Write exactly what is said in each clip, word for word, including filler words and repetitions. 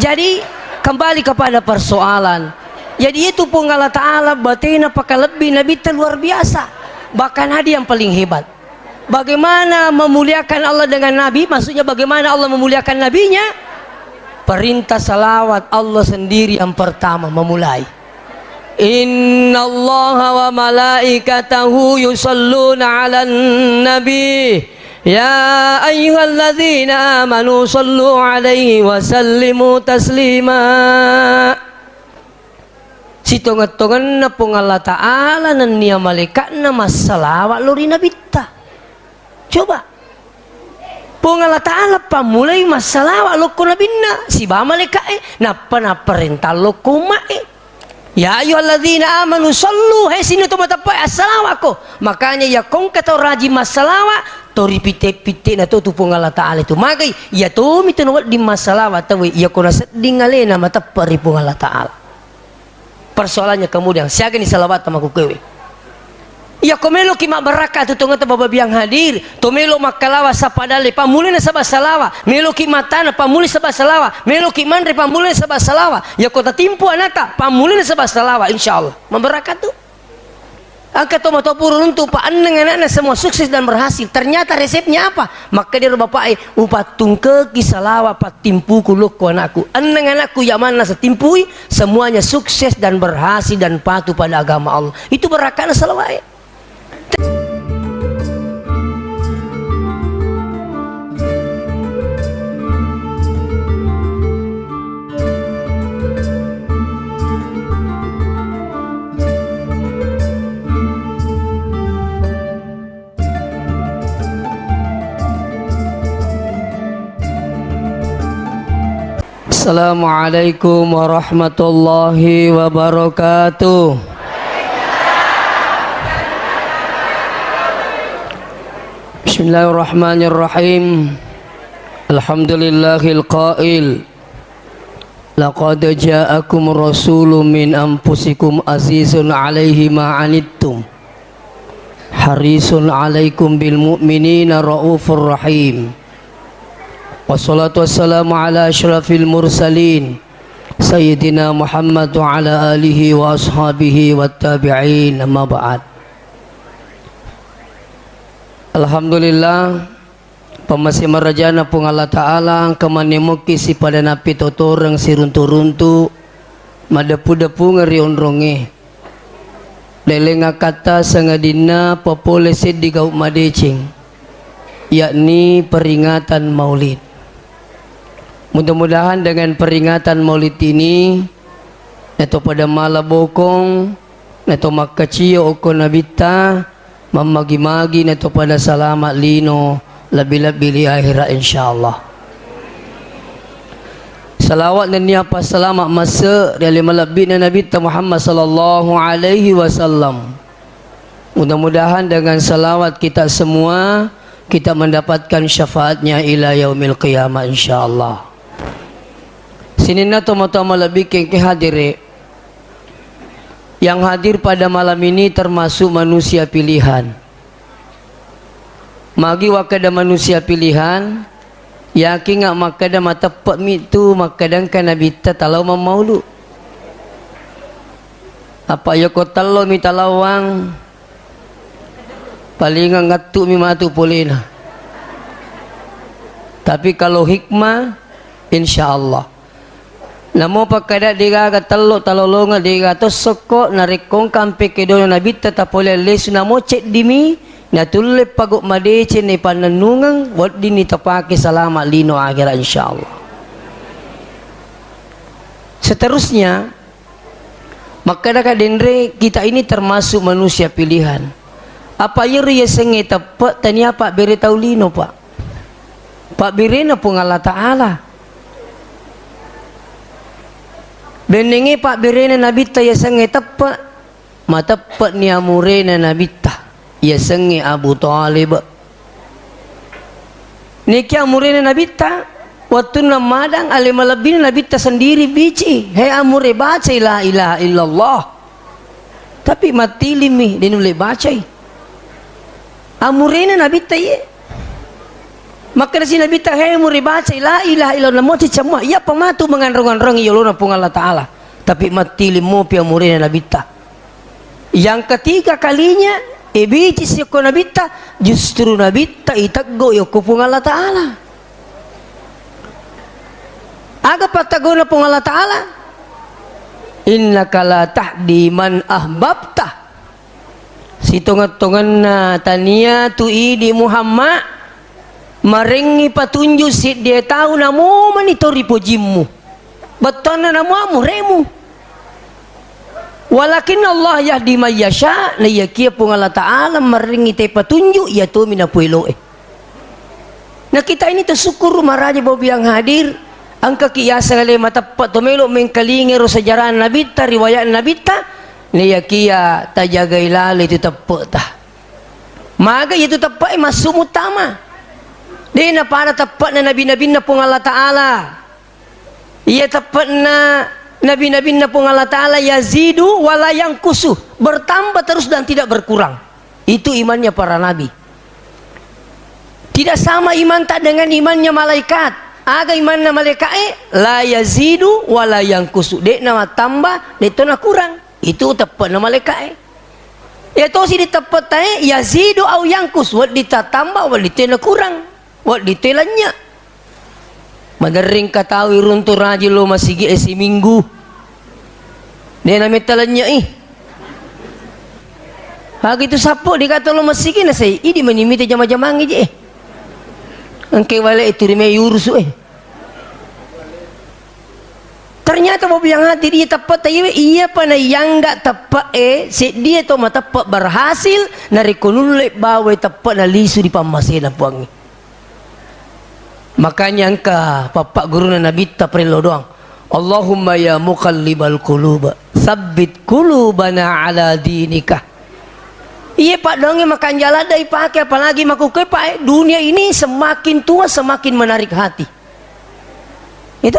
Jadi, kembali kepada persoalan. Jadi, itu Puang Allah Ta'ala batena pakalebbi Nabitta luar biasa. Bahkan ada yang paling hebat. Bagaimana memuliakan Allah dengan Nabi? Maksudnya, bagaimana Allah memuliakan Nabinya? Perintah salawat, Allah sendiri yang pertama memulai. Innallaha wa malaikatahu yusalluna 'alan nabi. Ya ayyuhalladzina amanu sallu 'alaihi wa sallimu taslima. Sitongeng-tongenna Puang Allah Ta'ala nennia malaika'na massalawa lao ri Nabitta. Coba. Puang Allah Ta'ala pammulai massalawa lokko Nabinna sibawa malaika'e, nappa napparentang lokko umma'e. Ya ayyuhalladzina amanu sallu, he sininna to mateppe'e, assalawakko. Makanya, yakko engka tau rajing massalawa, to ripitte-pitte'na to tu Puang Allah Ta'ala tu. Magai, iya tomi tu nawedding massalawa tauwe, iyako nasedding alena mateppe' ri Puang Allah Ta'ala. Persoalannya kemudian, siagani salawatta makkukkuewe? Iyako meloki mabbarakka tu tongetta baba biang hadir, to melo makkalawa sappa dalle, pammulena saba salawa, meloki mattana, pammulena saba salawa, meloki manre, pammulena saba salawa, iyako tatimpu anata, pammulena saba salawa, insyaallah. Mabbarakka tu. Engka tomatoa pura runtu, pa enneng anakna semua sukses dan berhasil. Ternyata resepnya apa? Makkedaro bapa'e, upattungkeki salawa pattimpuku lokko anakku. Enneng anakku iya manna setimpui, semuanya sukses dan berhasil dan patuh pada agama Allah. Itu barakkana salawa'e. Assalamualaikum warahmatullahi wabarakatuh. Bismillahirrahmanirrahim. Alhamdulillahil qail, laqad ja'akum rasulun min anfusikum azizun alaihi ma anittum harisun alaikum bil mu'minina raufur rahim. Wassalatu wassalamu ala asyrafil mursalin, sayyidina Muhammad wa ala alihi wa ashabihi wa tabi'in, amma ba'd. Alhamdulillah, pammasé marajana Puang Allah Ta'ala, engka manné mokki sipada nappitotoreng siruntu-runtu, madeppu-deppungeng ri onrongngé. Leleng akkatta sangadinna papolé séddi gau madécéng, yakni peringatan Maulid. Mudah-mudahan dengan peringatan Maulid ini, nato pada mala bokong, nato makkaciyo okko Nabitta, mammagi-magi nato pada salama lino, lebbi-lebbi ri akhira, insyaallah. Salawat nennia passalama masse ri ale malebbi'na Nabitta Muhammad sallallahu alaihi wasallam. Mudah-mudahan dengan salawat kita semua, kita mendapatkan syafaatnya ila yaumil qiyamah, insyaallah. Sininna tomatoa malebbi engkae hadire. Yang hadir pada malam ini termasuk manusia pilihan. Magi wakkeda manusia pilihan, yakinga makkeda mateppe'mi tu makkeda engka Nabitta talao mammaulu. Apa yako tellomi talawang, palingang ngattu'mi matu polena. Tapi kalau hikmah, insyaallah. Namo pakkada degaga tello talolongeng dega tossokko, narekko engka ampe kedona Nabitta tapole lesu namo ceddimi, natulle pago madeceng naipannennungeng, weddinni tapake salama lino akhirat, insyaallah. Seterusnya, makkadaka denre, kita ini termasuk manusia pilihan. Apa iyaro yasengnge teppe, tania pabbere tau lino, Pak. Pabberena Puang Allah Ta'ala. Bennenge pabberena Nabitta yasengnge teppe, mateppe'ni amurena Nabitta yasengnge Abu Thalib. Niki amurena Nabitta, wettunna madang ale malebbina Nabitta sendiri bici, he amure bacai la ilaha illallah. Tapi mattilimmi, de nulle bacai. Amurena Nabitta iye. Makkedasi Nabitta, "He, muribacai la ilaha illallah, mo cicamma, iyapa matu menganrong-anrongi yolona Puang Allah Ta'ala." Tapi mattiling mopi amurena Nabitta. Yang ketiga kalinya, ibici siokko Nabitta, justru Nabitta iteggo yokko Puang Allah Ta'ala. Aga patteggona Puang Allah Ta'ala? "Innaka la tahdi man ahbabta." Sitongeng-tongenna tania tu idi Muhammad marengngi patunju siddie tau namomani to ripojimmu. Bettuanna namuammu remu. Walakin Allah yahdi may yasha, naiyakia Puang Allah Ta'ala marengngi te patunju, iya tomi napueloe. Nah, kita ini tersyukur maraja bawang yang hadir. Engkaki yaseng ale mateppe to melo mengkalinga ro sejarah Nabitta, riwayat Nabitta, naiyakia tajagai lalo itu teppe ta. Maga itu teppe e massu muttama. De napada teppe'na nabi-nabinna Puang Allah Ta'ala. Iya teppe'na nabi-nabinna Puang Allah Ta'ala yazidu wala yangkusu, bertambah terus dan tidak berkurang. Itu imannya para nabi. Tidak sama imanta dengan imannya malaikat. Aga imanna malaika'e? La yazidu wa la yangkusu. De'na mattamba, de'to nakurang. Itu teppe'na malaika'e. Iya tosi di teppe'tae, yazidu au yangkus. Wedding tattamba, wedding te nakurang. Wedding te lennye. Maderring katawi runtu rajin lo masigi e siminggu. De nametta lennye i. Hagi tu sappo di kata lo masigi na sai, idi mani mita jama-jamangi je e. Engke wale e turi me yurusu e. Ternyata bawang yang hati dia teppe ta iwe, iya pa na iyangga teppe e, seddie to mateppe berhasil, narekko nulle bawa teppe na lisu di pammasena Puangnge. Makanya engka pappa guruna Nabitta parello doang. Allahumma ya muqallibal qulub, tsabbit qulubana ala dinika. Iya paddoangnge makanja ladde ipake, apalagi makkukue, Pak, eh, dunia ini semakin tua semakin menarik hati. Itu.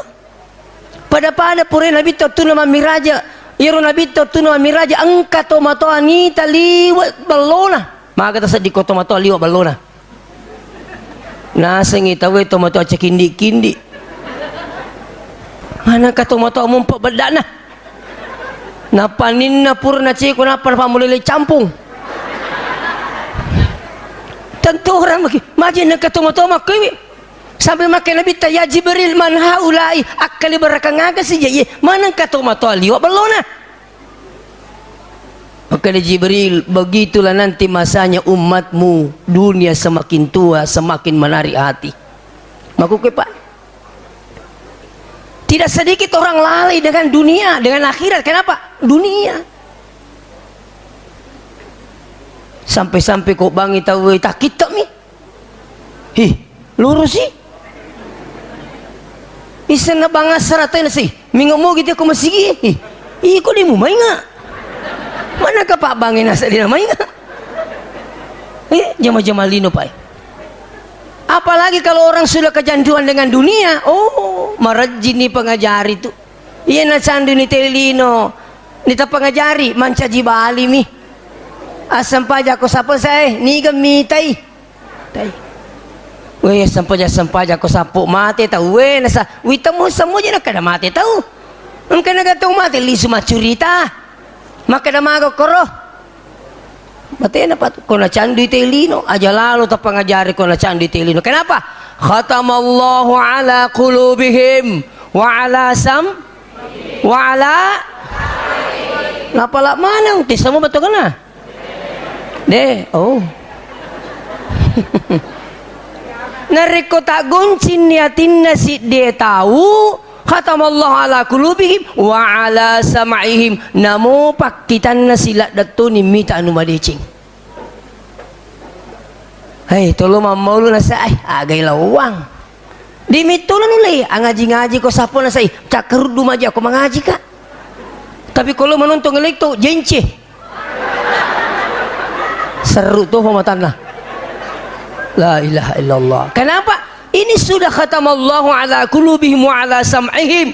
Pada-pada pura Nabitta wettunna mammiraja. Iyaro Nabitta wettunna mammiraja, engka tomatoa nita liwe bellona. Maga tasedding ko tomatoa liwe bellona. Nasengngi tauwe tomatoa cekindi-kindi. Manengka tomatoa mumpe beddana. Napaninna pura naceko nappa napammulele campung. Tentu orang maki, maji nengka tomatoa makkewe. Sampai makkeda Nabitta, "Ya Jibril, man haulai?" Akkaliberakang aga si je iye, manengka tomatoa liwe bellona. Makkeda Jibril, "Begitulah nanti masanya umatmu, dunia semakin tua, semakin menarik hati." Makkukue, Pak. Tidak sedikit orang lalai dengan dunia, dengan akhirat. Kenapa? Dunia. Sampai-sampai ko bangi tau, eh, takkittemi. Hi, lurusi. Isenna bangassara tena si. Minggu mogi teko masigi. Hi. Iko di mu mainga. Mana ka Pak Bangi nasa di mainga. Eh, jama-jama lino, Pak. Apalagi kalau orang sudah kecanduan dengan dunia, oh, marajini pengajari tu. Iya nacandu ni te lino, ni tapangajari, mancaji balimi. Assampajako sappo sae, niga mitai. Tai. Weh, sampaja-sampaja ko sappo mate tau. Weh, nasa, witemu semua je nakkeda mate tau. Engka naga tau mate, lisu maccurita. Makkeda maga koro. Matena pat-, ko nacandui te lino, aja lalo tapangajari ko nacandui te lino. Kenapa? Khatamallahu ala qulubihim wa ala sam-, wa ala, napala maneng, te semua betul kena? De, oh. Narekko taggoncinni atinna siddie tau, khatamallahu ala qulubihim wa ala sam'ihim, namo pakkitanna siladdettoni mita anu madeceng. Hei, tolo mammaulu nasa, eh, agai lawang. Di mittona nulle, angaji-ngaji ko sappo nasai, cakkaruddu maji ako mangaji ka. Tapi kalau menonton elekto, jence. Seru tuh pematanna. La ilaha illallah. Kenapa? Ini sudah khatamallahu ala qulubihim wa ala sam'ihim.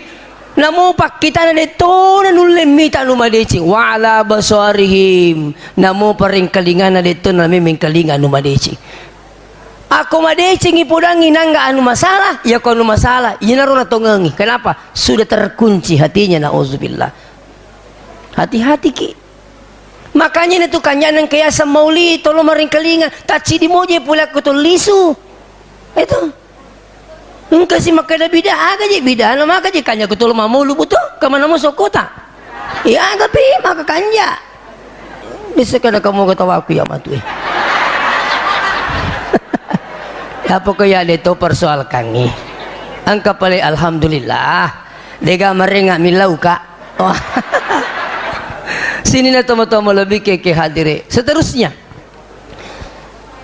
Namo pakkitana detto na nulle mita anu madeceng. Wa ala basarihim. Namo parengkalingana detto na memeng kalinga anu madeceng. Ako madecengi podangngi nangga anu masalah, ya ko anu masalah, iyanaro natongengi. Kenapa? Sudah terkunci hatinya, nauzubillah. Hati-hati ki. Makanya na tu kanjana engka yaseng mauli, tolo maringkalinga, taccidi moje pole akko to lisu. Itu. Engka si makkeda bid'ah, aga je bid'ah, na maka je kanja ko tolo mamulu buto, kemana mau sokota? Ya aga pi maka kanja. Bisa kada kamu ketawaku ya matu eh. Ya pokoknya de to persoalkangi. Engka pale alhamdulillah. Dega marenga millau ka. Oh. Sininna tomatoa malebbi ke, ke hadire. Seterusnya.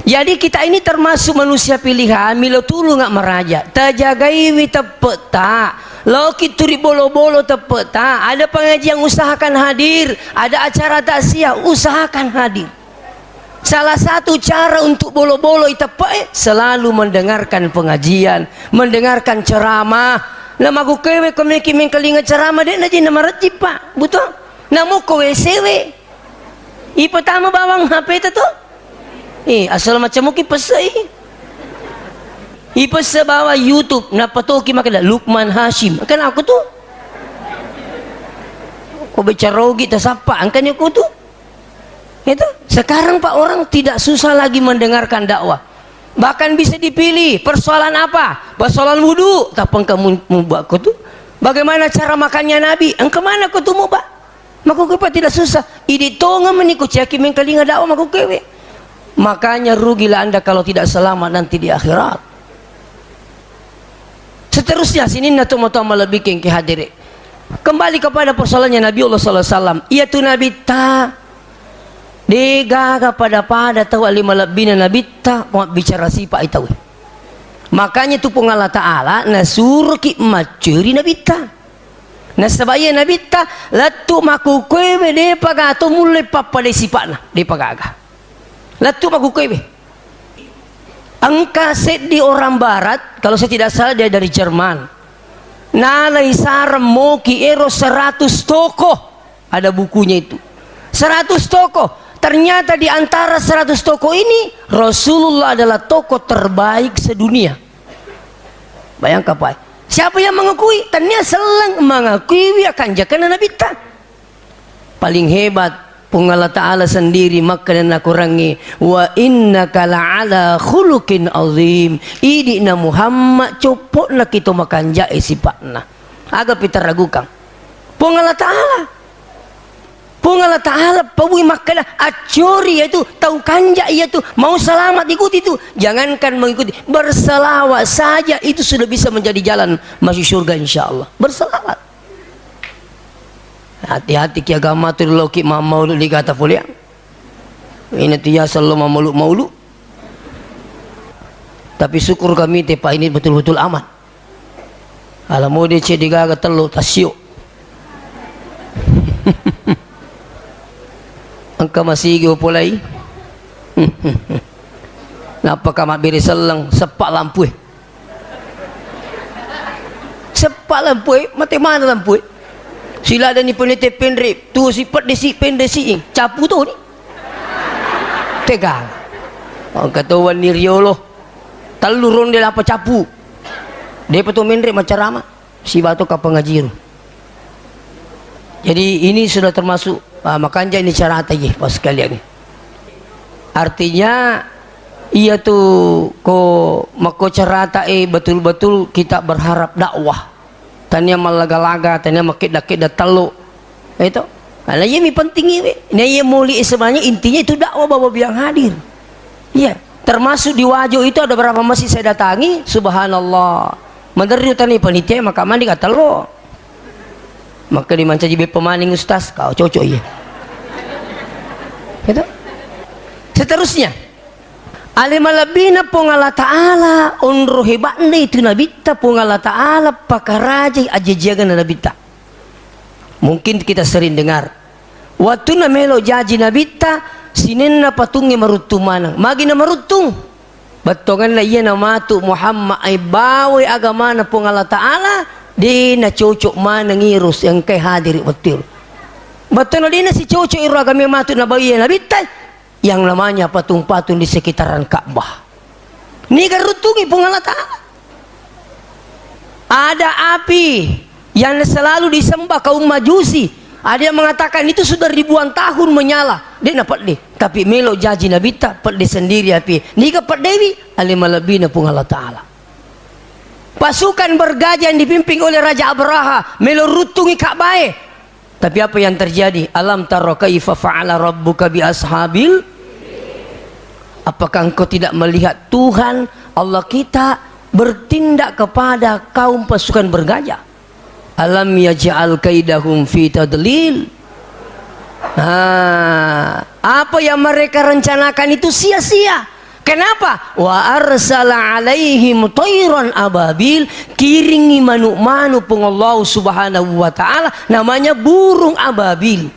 Jadi kita ini termasuk manusia pilihan, milo tulunga maraja. Tajagaiwi teppe'ta. Loki turi bolo-bolo teppe'ta. Ada pengajian, usahakan hadir. Ada acara takziah, usahakan hadir. Salah satu cara untuk bolo-bolo iteppe'e, selalu mendengarkan pengajian, mendengarkan ceramah. Namakkukewe ko meki mengkalinga ceramah, de' naji namarejji, Pak. Buto? Namukko W C we. Ipatama bawang H P ta to? Eh, asal macam muki pessei. Ipesse bawang YouTube, napatoki makkeda Lukman Hashim. Kan aku tu. Ko bicara ogi tasappa, angkanya aku tu. Itu. Sekarang, Pak, orang tidak susah lagi mendengarkan dakwah. Bahkan bisa dipilih persoalan apa? Persoalan wudu, tappa engka mu-, muba ko tu. Bagaimana cara makannya Nabi? Engka mana ko tu muba? Makkukue, Pak, tidak susah. Idi tongeng meni ko ciaki mengkalinga dakwah makkukewe. Makanya rugilah Anda kalau tidak selamat nanti di akhirat. Seterusnya, sininna tomatoa malebbi ke hadire. Kembali kepada persoalannya Nabi Allah sallallahu alaihi wasallam. Iya tu Nabitta, de gaga pada-pada tau ali malebbina Nabitta, mabbicara sipa i tau. Makanya tu Puang Allah Ta'ala nasuroki maccuri Nabitta. Nasaba iya Nabitta, lettu makkukewe depa gato mulle pappada sipa'na, depa gaga. Lettu makkukewe. Engka seddi orang barat, kalau saya tidak salah dia dari Jerman. Nalai sareng moki ero seratus toko. Ada bukunya itu. Seratus toko. Ternyata di antara seratus toko ini, Rasulullah adalah toko terbaik sedunia. Bayangkan, Pak. Siapa yang mengakui? Tania selang mengakui akan jakana Nabitta. Paling hebat, Puang Allah Ta'ala sendiri makkeda nakorangngi, "Wa innaka la'ala khuluqin azim." Idi na Muhammad, coppo'na kito makanja'e sipa'na. Aga pitaragukang? Puang Allah Ta'ala. Puang Allah Ta'ala paui makkeda, accori yatu, tau kanja yatu, mau selamat ikuti tu. Jangankan mengikuti, berselawat saja itu sudah bisa menjadi jalan masuk surga, insya Allah. Berselawat. Hati-hati ki agama tu, loki mammaulu digata poleang. Ini tu ya sallo mammaulu-maulu. Tapi syukur kami te, Pak, ini betul-betul aman. Ala mode cedde gaga tello tassio. Engka masigi upolai. Nappa ka mabbere selleng, seppa lampue. Seppa lampue, mate mana lampue? Siladani penete penre, tuo si pedde si, pende si, capu to ni. Tegang. Engka to wenni riolo. Tellu ronde lapa capu. Depa to menre macarama. Sibawa to kapang ajiru. Jadi ini sudah termasuk, ah, makanja ini carata ye, pas sekalian. Artinya, iya tu ko makko carata e betul-betul kita berharap dakwah. Tania mallaga-laga, tania makkedda-kedda tello. Itu. Nah, iya mi penting iwe. Nah, iya moli sebenarnya intinya itu dakwah, bahwa yang hadir. Iya. Termasuk di Wajo itu ada berapa masjid saya datangi, subhanallah. Menderri utani panitia maka mandi katello. Maka dimancaji beppa maning ustaz, kau cocok iya. Gitu. Seterusnya, ale malebbina Puang Allah Ta'ala, onro hebatna itu Nabitta, Puang Allah Ta'ala pakarajai ajajiagan Nabitta. Mungkin kita sering dengar, wattunna melo jaji Nabitta, sinenna patungnge maruttung maneng. Magi na maruttung? Bettuanganna iyana matu Muhammad ai bawai agamana Puang Allah Ta'ala, de nacocok maneng iro engkai hadiri wettu iro. Bettuanna de nasicocok iro agama matu nabawi Nabitta, yang namanya patung-patung di sekitaran Ka'bah. Niga ruttungi Puang Allah Ta'ala. Ada api yang selalu disembah kaum Majusi. Ada yang mengatakan itu sudah ribuan tahun menyala. Dia nak pedde. Tapi melo jaji Nabitta, pedde sendiri api. Niga peddewi, ale malebbina Puang Allah Ta'ala. Pasukan bergajah yang dipimpin oleh Raja Abraha, melo ruttungi Ka'bae. Tapi apa yang terjadi? Alam tara kaifa fa'ala rabbuka bi ashabil? Apakah engkau tidak melihat Tuhan Allah kita bertindak kepada kaum pasukan bergajah? Alam yaj'al kaidahum fi tadlil. Nah, apa yang mereka rencanakan itu sia-sia. Kenapa? Wa arsala alaihim tairan ababil, kiringi manu-manu Puang Allah Subhanahu wa Ta'ala, namanya burung ababil.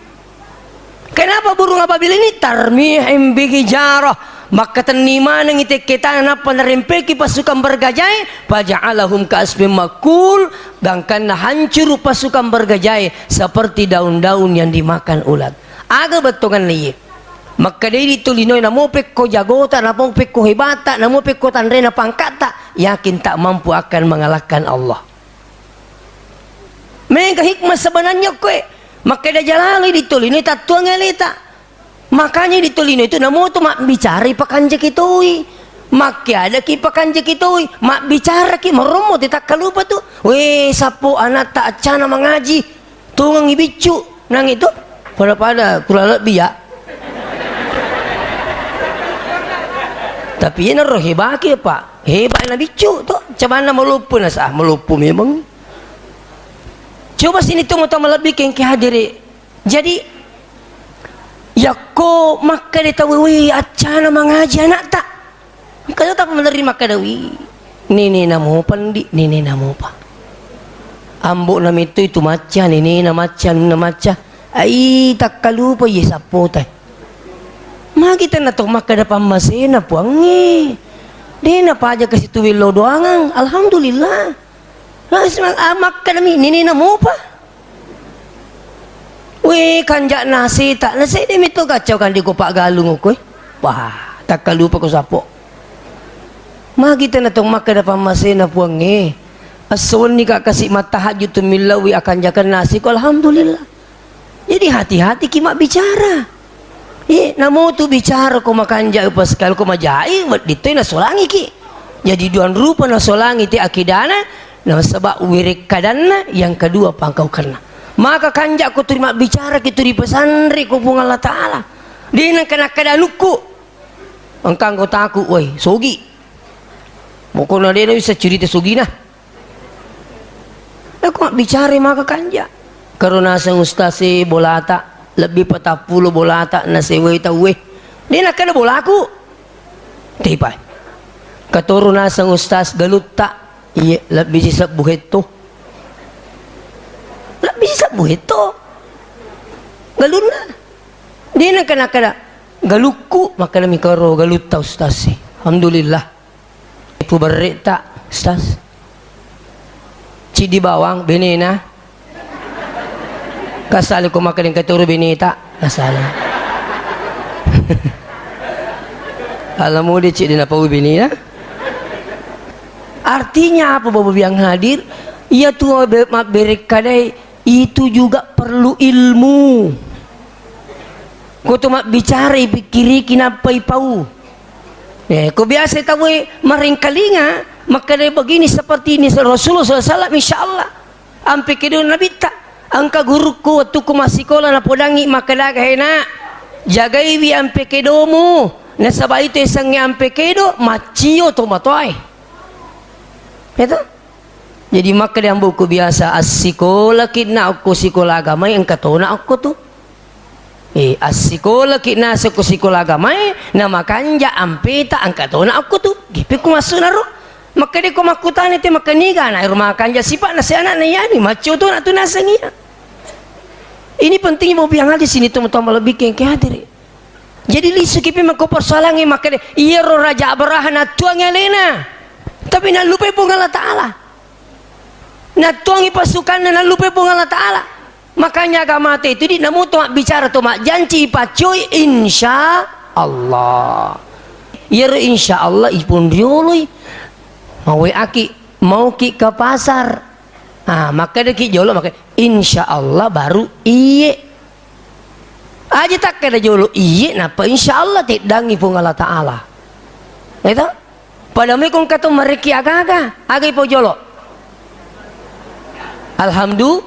Kenapa burung ababil ini? Tarmihim bihijarah, makkatenni manengi tekke tana nappa narempeki pasukan bergajae, faja'alahum ka'asfim makul, gangkanna hancuru pasukan bergajae seperti daun-daun yang dimakan ulat. Aga bettuanganna iye? Makkedai di tolinoe, namo pekko jagota, namo pekko hebata, namo pekko tanrena pangkatta, yakin tak mampu akan mengalahkan Allah. Mega hikmah sebenarnya koe. Makkeda jalaloi di tolinoe tattuang aleta. Makanya di tolino itu namo tu mabbicara ipakanjaki toi. Makkeadaki ipakanjaki toi. Mabbicaraki, marommo te takkalupa tu. Weh, sappo anatta accana mangaji. Tongengi biccu. Nang itu pada-pada kula lebbi ya. Tapi iyanaro hebaki, Pak. Hebat na biccu to. Cabanna maloppo nasa, ah, maloppo memang. Coba sini tu mata malebbi kengke hadiri. Jadi yakko makkeda tau, "Wih, accana mangaji anakta." Engka to tappa malerri makkeda, "Wi, nenena mopa ndi, nenena mopa. Ambo'na metto itu macca, nenena macca, anunna macca. Ai, takkalupa iye sappota." Magi tenna to makkeda pammasena Puangnge. De napaja kasi tuwello doangang. Alhamdulillah. Nah, isma-, ah, makkedami, "Nenena mopa." Weh, kanja naseta, nasedde metto kacau kandi ko paggalung okkoe. Wah, takkalupa ko sappo. Magi tenna to makkeda pammasena Puangnge. Esso wenni ka kasi mattahajju tu millauwi akanjakan nasi ko, alhamdulillah. Jadi hati-hati ki mabbicara. Eh, namo tu bicara ko makanja upa sekali ko majai, wedding toi nasolangi ki. Jadi duang rupa nasolangi te akidana, nasaba werekkadanna, yang kedua pangkaukenna. Maka kanja ko tu mabbicara ki tu ripesanre ko Puang Allah Ta'ala. De nengka nakkeda anukku. Engka anggotaku, woi, sogi. Pokokna de nawisa cerita sogina. Nako mabbicara maka kanja. Karo naseng ustaz e bolata, lebbi patappulo bolata nasewai tauwe. De nakkeda bolaku. Tipai. Katoro naseng ustaz galutta, iye, lebbi sisebbu hetto. Lebbi sisebbu hetto. Galunna. De nakkeda, nakkeda galukku, makkeda mi karo galutta ustaz e. Alhamdulillah. Puberre'ta, Ustaz. Ciddi bawang, benena. Kasale ko makkeda engka toro beneta, kasale. Ala mode ciddi napaui benena. Artinya apa, Bapak Ibu yang hadir? Iya tu be-, mabberekkadai itu juga perlu ilmu. Ko to mabbicara, ipikkiriki nappa ipau. Eh, ko biasa tauwe marengkalinga, makkeda begini seperti ini Rasulullah sallallahu alaihi wasallam, insya Allah. Ampe kedo Nabitta, engka gurukku wettukku massikola napodangi makkeda, "Hena, jagaiwi ampe kedomu, nasaba itu esengnge ampe kedo, maccio to matoae." Itu? Jadi makkeda ambo'ku biasa, "Assikolaki na okko sikola agamae, engka tona okko tu." Eh, assikolaki naseng ko sikola agamae, namakanja ampeta, engka tona okko tu. Gipi ku massu naro. Makkeda ko makkutana te makkaniga ana ero makanja sipa'na se ana'na yani, maccio tona tu naseng iya. Ini pentingnya mau biang hadis ini teman-teman lebih kengke hadiri. Jadi lisuki pi makko persoalangnge makkeda, iyaro Raja Abraha nattuangi alena. Tapi nallupai Puang Allah Ta'ala. Nattuangi pasukanna, nallupai Puang Allah Ta'ala. Makanya agamata itu di namu to mabbicara to majjanci ipaccoi insya Allah. Iyaro insya Allah ipun rioloi. Mau W A ki, mau ki ke pasar. Ah, makkeda ki jolo, makkeda insya Allah baru iye. Aja takkeda jolo iye, nappa insya Allah teddangi Puang Allah Ta'ala. Itu? Pada mekong kato mereki aga-aga, aga ipo jolo. Alhamdu-,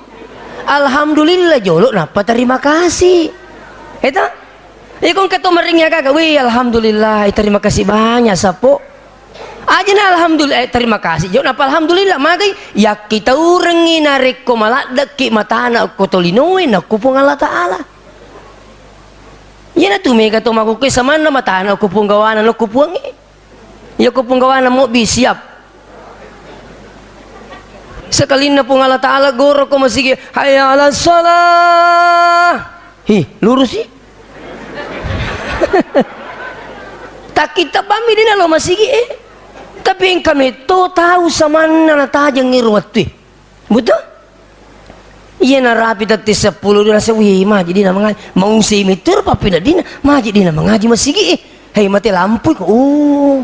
Alhamdulillah jolo, nappa terima kasih. Itu? Ikong kato merengi aga-aga, wih, Alhamdulillah, eh, terima kasih banyak, Sapo. Aja na Alhamdulillah, eh, terima kasih jolo, nappa Alhamdulillah, magai, yakkitaurengi narekko maladdekki matana okko tolinoe, nakku Puang Allah Ta'ala. Iyana tu mega to makukkue samanna matana okko Puang gawana, nakku Puangnge. Iya ko punggawana mobbi siap. Sekalinna Puang Allah Ta'ala goro ko masigi, "Hayya 'alas shalah." Hi, lurusi. Takkitta bammi dina lo masigi, eh. Tapi engka metto tau samanna natajeng iro wettue. Betul? Iya narapi tetti seppulo dina, nase, wih, maji dina mangaji. Mau semi tero pappineddina, maji dina mangaji masigi, eh. Hei, mate lampu ko. Oh.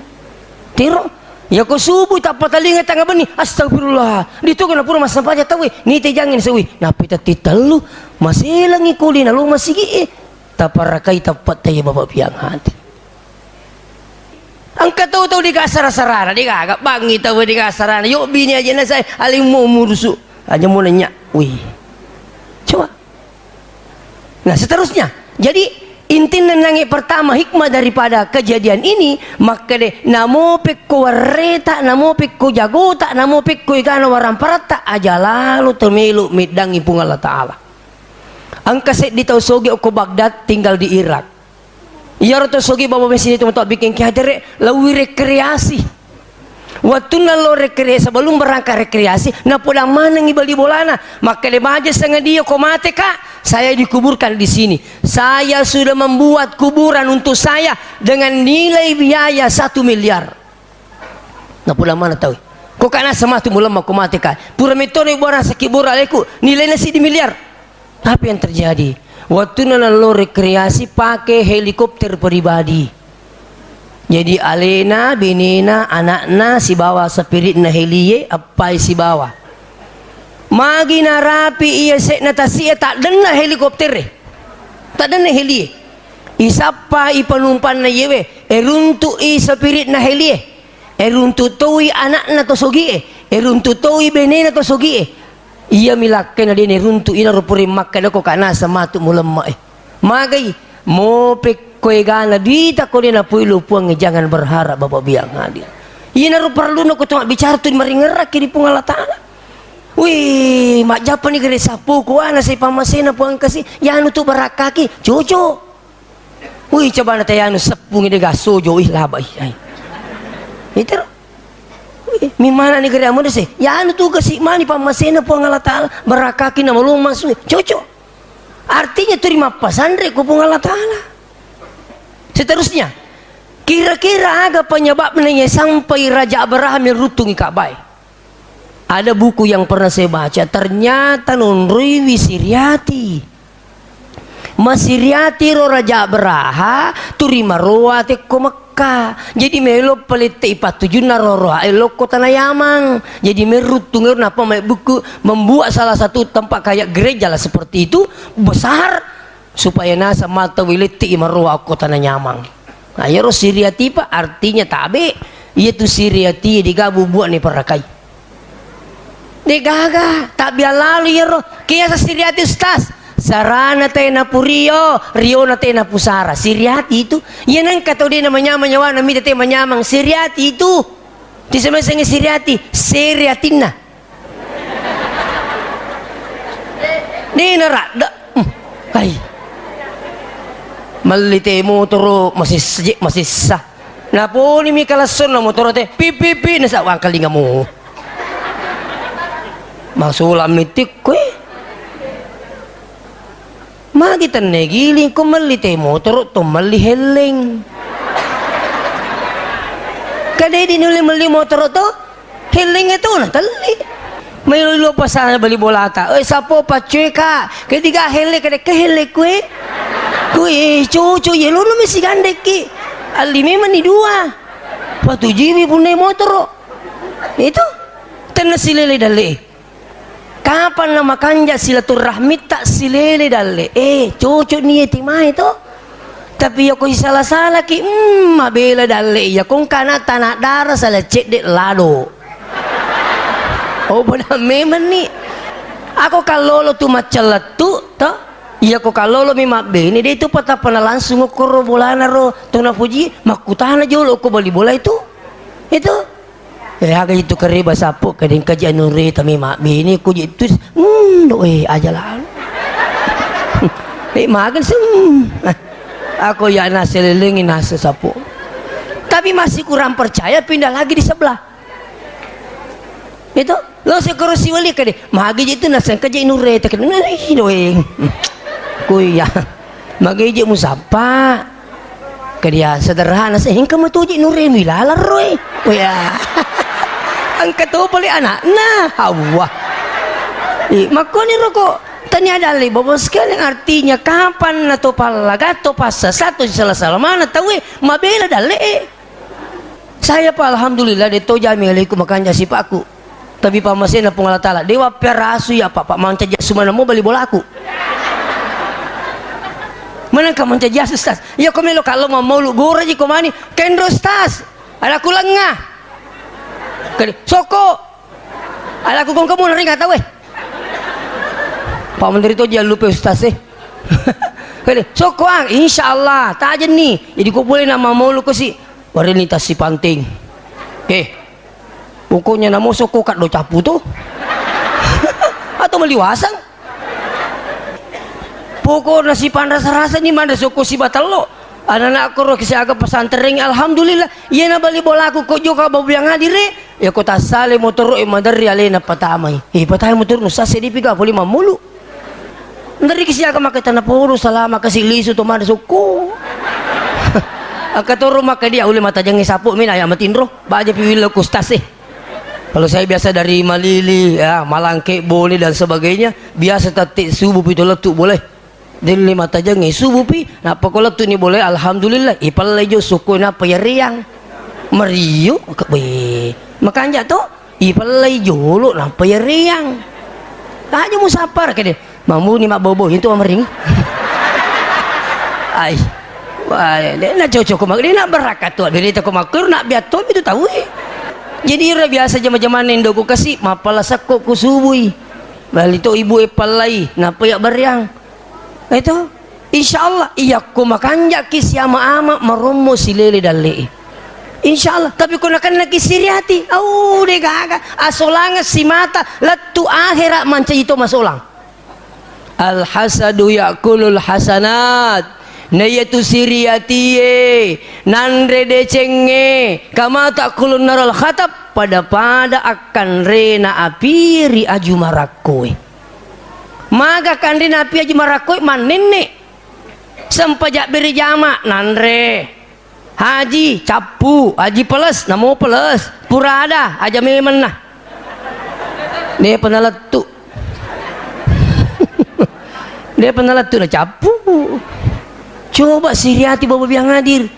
Tero. Ya ko subuh tappa talinga tanga benni. Astagfirullah. Ditu kena pura massempajang tau, eh. Nite jangin sewi. Napi tetti tellu. Maselangi kuli nalo masigi, eh. Taparakai tappa taya Bapak piang hati. Engka tau-tau dikasara-sarana, dikagak bangi tau dikasarana. Yo bini aja na saya alimmu murusu. Aja mau nanya. Wih. Coba. Nah, seterusnya. Jadi, intinna nangi pertama hikmah daripada kejadian ini, makkede namo pekko warreta, namo pekko jagota, namo pekko igana waramparatta, aja lalo temelo meddangi Puang Allah Ta'ala. Engka seddi tau soge okko Baghdad tinggal di Irak. Iyaro to sogi baba mesini to matoa bikin ki hadere, lawi rekreasi. Wattunna lo rekreasi, sebelum berangkat rekreasi, napodang manengi bali bolana. Makkede maja sengadia ko mate, Kak, saya dikuburkan di sini. Saya sudah membuat kuburan untuk saya dengan nilai biaya satu miliar. Napula mana tau? Ko kana sematu mulemma ko mate ka. Pura mettono ibuarang sakibura aleku, nilaina siddi miliar. Apa yang terjadi? Wattunna nallo rekreasi pake helikopter pribadi. Jadi alena, benena, anakna sibawa spiritna helie appai sibawa. Magi narapi iya sekna tasi'e taddenna helikoptere. Taddenna helie. Isappa i penumpanna iyewe, eruntu'i spiritna helie. Eruntu toi anakna to sogie, eruntu toi benena to sogie. Iya mi lakkaina de neruntu, ina ro pura makka dako ka nasa matu mulemma e. Magai, mo pekko egana duita ko de napoilo Puang e, jangan berharap Bapak biang hadir. Ina ro parluna ko to mabbicara tu maringerraki di Puang Allah Ta'ala. Wih, majjappa ni gere sappo ko ana sai pammasena Puang kasi, yanu tu barakkaki, cocok. Wih, coba na tayanu seppungi de gasojo, ih, laba, ih, ai. Itero. Wih, mimana ni gere amode se. Yanu tu kasi mani pammasena Puang Allah Ta'ala, barakkaki na malong masu. Cocok. Artinya terima pasanre ko Puang Allah Ta'ala. Seterusnya, kira-kira aga penyebabnya sampai Raja Abraham yang rutungi Ka'bah? Ada buku yang pernah saya baca, ternyata nonroiwi Siriati. Masiriati ro Raja Abraha, turi maroa tekko Mekka. Jadi melo palette ipattujunna roa-roa e lokko tana Yamang. Jadi merruttung ero napa mai buku membuat salah satu tempat kayak gereja lah seperti itu, besar, supaya nasa mata wilette i maroa okko tana Yamang. Nah, iyaro Siriati, Pak, artinya tabe. Iyatu Siriati digabu buat ni parakai. Degaga, tabiang lalu iyaro. Kiasa Siriati, Ustaz. Sarana tena purio, riona tena pusara. Siriati itu. Iya nengka tau de namanyamang nyawana mita te manyamang. Siriati itu. Tisemesengi Siriati, Siriatinna. Ni naradda. Hmm. Hai. Melli te motoro masissa, masissa. Naponi mi kalassonna motoro te. Pip, pip, pip, nasa wangkalingamu. Masula mitik koe. Magi tenne giling ko melli te motoro to melli helleng. Kadai di nulle melli motoro to? Hellengnge tu na telli. Mailo lo pasana bali bolata. Oi, sapo paccoe ka. Ketiga helle, kade ke helle kue. Kue cucu ye lunu misi gandekki. Alli memenni dua. Patujuiwi punnai motoro. Itu tenna silele dalle. Kapanna makanja silaturrahmitta silele dalle? Eh, cocok ni timae to. Tapi yako sisala-salaki, mm, mabela dalle. Yako engka ana tana dara sala cedde lado. Oh, bodoh memang ni. Ako kallolo tu macca lettu to. Iyako kallolo mi mabbene, de tu patapana langsung okkoro bolana ro to napuji, makkutana jolo ko bali bola itu. Itu. Eh, aga itu kareba sappo, kadeng kaji anu reta mi mabbene, ko je tu, mm, do, eh, aja lah. Eh, magen sem. Ako ya nase lelengi nase sappo. Tapi masih kurang percaya, pindah lagi di sebelah. Itu, lo sekoro siwali kade, magi je tu naseng kaje nure, tak kena, nah, ih, doeng. Kuya, magi je musapa. Kedia sederhana, sehingga metuji nure milalar roe. Kuya. Engka to pole anakna, Allah. Ih, makkoni roko, tania dalle, Bapak sekalian, artinya kapan na to pallaga, to passa, satu salah-salah mana tawe, mabela dalle, eh. Saya, Pak, alhamdulillah, de to jami alaiku makanja sipakku. Tapi pammasena Puang Allah Taala, dewa piarasu ya, Pak, Pak, mancaji asu mana mo bali bolaku. Menengka mancaji asu, Ustaz. Iya, ko melo kallo mammaulu gora ji ko mani. Kendro, Ustaz. Ada kulenga. Kali, soko. Ada ku kong kamu neringa tau, eh. Pak Menteri to jangan lupa, Ustaz, eh. Kali, soko, ah, insya Allah, tajenni. Jadi ko boleh nama maulu ko si. Warini tasi panting. Eh, pokoknya namo soko kaddo capu tu. Atau meliwasang. Pokokna sipanrasa-rasa ni manre soko sibatello. Anak-anak koro kisiaga pesantren, alhamdulillah. Iya na bali bolaku ko joka babu yang hadir, eh. Ya ko tassale motoro e maderri alena patamai. Eh, patamai motoro nusa sedi piga poli mamulu. Nderriki siaga maka tana podo salama kasi lisu to mana sukku. Angka toro maka dia ule mata jange sapu mina ya matinro. Baja piwilo kustas, eh. Kalau saya biasa dari Malili, ya, Malangke, Bone dan sebagainya, biasa tatti subuh pito lettu boleh. Delle mata jange subuh pi, nappa ko lettu ni boleh, alhamdulillah, ipallai jo sukku nappa ya riang. Mario, ke-, weh, makanja to. Ipellai jolo nappa yareang. Aja musappar kede. Mamuni mabbobo itu amering. Ai. Wah, de na cocok ko mak-, de na barakat tu. Berita ko makkuru na biatto itu tahu, eh. Jadi ira biasa jama-jamanna indoku kasi mappala sakko ku subui. Bali to ibu e pallai, nappa ya bareang. Itu, insya Allah, iyakko makanjaki siama-ama marommo silele dalle'i. Insya Allah, tapi ko nakennaki siriati, au, de gaga, asolangeng simata, lettu akhera mancaji to masolang. Al-hasadu ya'kulul hasanat. Naiyatu siriatie, nanre decengnge, kama ta'kulun narul khatab, pada-pada akkanrena api ri aju marakkoe. Maga kanre napi aji marakkoe mannenne. Sempaja bere jama nanre. Haji cappu, haji peles, namo peles. Pura ada, aja memenna. Depa nalettu. Depa nalettu na cappu. Coba siriati bawa biang hadir.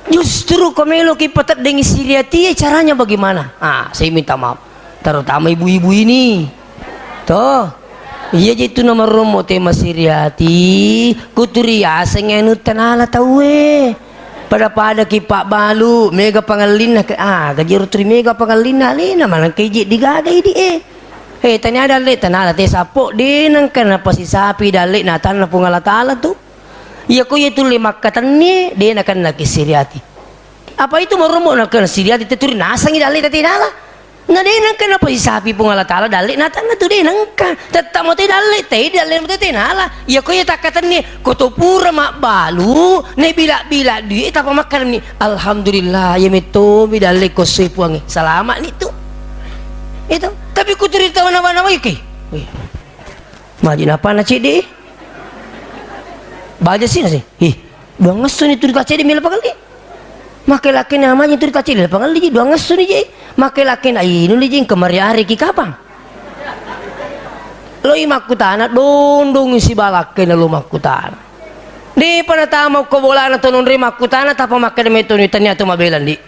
Justru ko meloki pateddengi siriatie, caranya bagaimana? Ah, saya minta maaf. Terutama ibu-ibu ini. Toh. Iya je tu nomor romo tema siriati, kuturi aseng anu tenala tauwe. Pada-pada ki pabbalu, mega pangellinna ke, ah, gajero turi mega pangellinna alena, manang ke je digaga idi, eh. Eh, tania dalle tenala te sapo, de nengka napasisapi dalle natanna Puang Allah Taala tu. Iya ko iya tulle makkatenni, de nakenna ki siriati. Apa itu maromo nakenna siriati te turi nasengi dalle tete nala. Na de nengka napasisapi Puang Allah Taala dalle natanna tu de nengka. Tetta mo te dalle te dalle mo te nala. Iya ko iya takkatenni ko to pura mabbalu ne bila-bila dui tapa makkatenni. Alhamdulillah, iya metto mi dalle ko sui Puangnge. Salama ni tu. Itu. Tapi ku turi tawa nawa-nawa iki. Wih. Maji napa na cedde? Baja sih nasi. Ih, dua ngesso ni turi tacedde mila pakalli. Make lakkena maji turi tacedde pakalli ji, dua ngesso ni je. Make lakkena inu ni je, kemari ari ki kapang. Loi makkutana, dondong si balakkena lo makkutana. Ipa natama ko bolana to nonroi makkutana, tappa makkeda metto ni, tania to mabela ndi.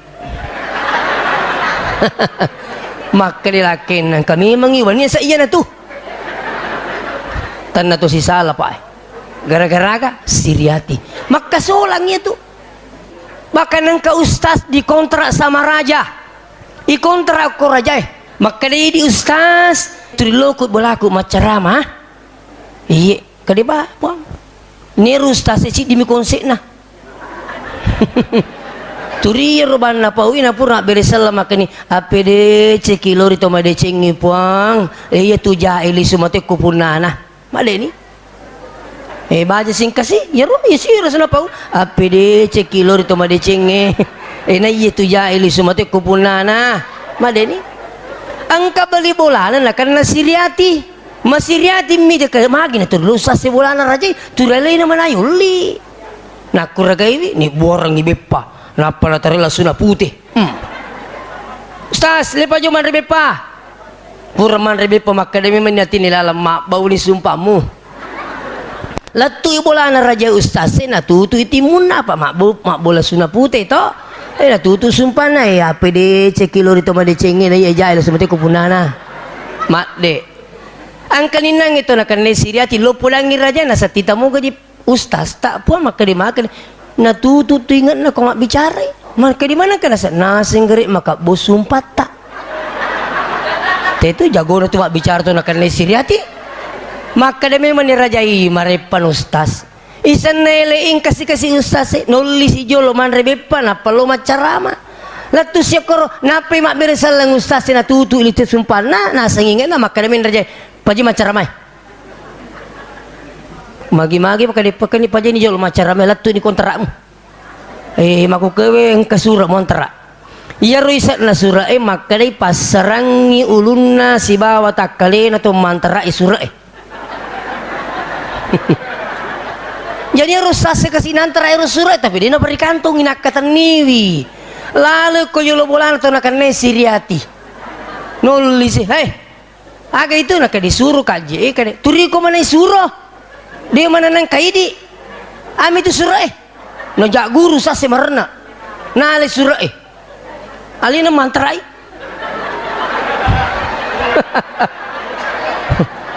Makkeda lakkenna, engka memengngi wenni sa iyana tu. Tanna to sisala, Pak. Gara-gara aga? Siriati. Makkasolang iya tu. Bahkan engka ustaz dikontrak sama raja. Ikontrak ko rajae. Makkeda idi ustaz, tuli loko bolaku maccarama. Iye, kade ba, Puang. Neru ustaz e ciddi mi konsekna. Turi iyaro banna paui na pura bere selleng makkeni, "Appedeceki lori to madecengngi, Puang. E, iya tu jae lisu mate ko punnana." Madeni. E, baja singkasi, iyaro isi rasana pau. "Appedeceki lori to madecengnge. E, na iya tu jae lisu mate ko punnana." Madeni. Engka bali bolana nakenna siriati. Masiriati mi jaka magi na turu ustaz e bolana rajai, turu alena manai ulli. Nakkuragaiwi, ni buarengngi beppa, nappa natare lasuna pute. Hmm. "Ustaz, lepa jo manre beppa." Pura manre beppa, makkeda memang ni atini laleng, "Mabbauni sumpammu." Lettui bolana raja ustaz e, natutui timmunna, apa mabbo-, mabbo lasuna pute to. E, natutu sumpanna, e, appedeceki lori to madecengnge, na iya jae lasu mate ko punnana. Madde. Engka ninnangngi to nakennai siriati, lo podangngi raja, nasattita mogaji ustaz ta, Puang, makkeda, makkeda. Natutu tu ingetna ko mabbicarai. Makkeda manengka nasa-, naseng gere makabbo sumpatta. Te tu jagona tu mabbicara tu nakennai siriati. Makkeda memang ni rajai, "Mareppa ustaz." Isenna ele ing kasi-kasi ustaz e, nolli si jolo manre beppa, nappa lo maccarama. Lettu si okkoro, nappai mabbere selleng ustaz e, natutu litu sumpanna, naseng ingetna, makkeda memang ni rajai, "Paji maccaramae." Magi-magi pakade-, pakani pajani jolo maccaramae, lettu ni kontramu. E, makkukewe engka sura montara. Iyaro ise'na sura e makkedai passarangngi ulunna sibawa takkalena to mantarai sura e. Jadi ero sase kasi nantara ero sura e, tapi dena beri kantongi nakkatenniwi. Lale ko jolo bolana to nakennai siriati. Nolli si, hei. Aga itu? Naka disuro ka je, kade. Turiko mana isuro? De mana nang kaidi. Ami tu suro e. No jak guru sase marena. Nale suro e. Alina mantarai.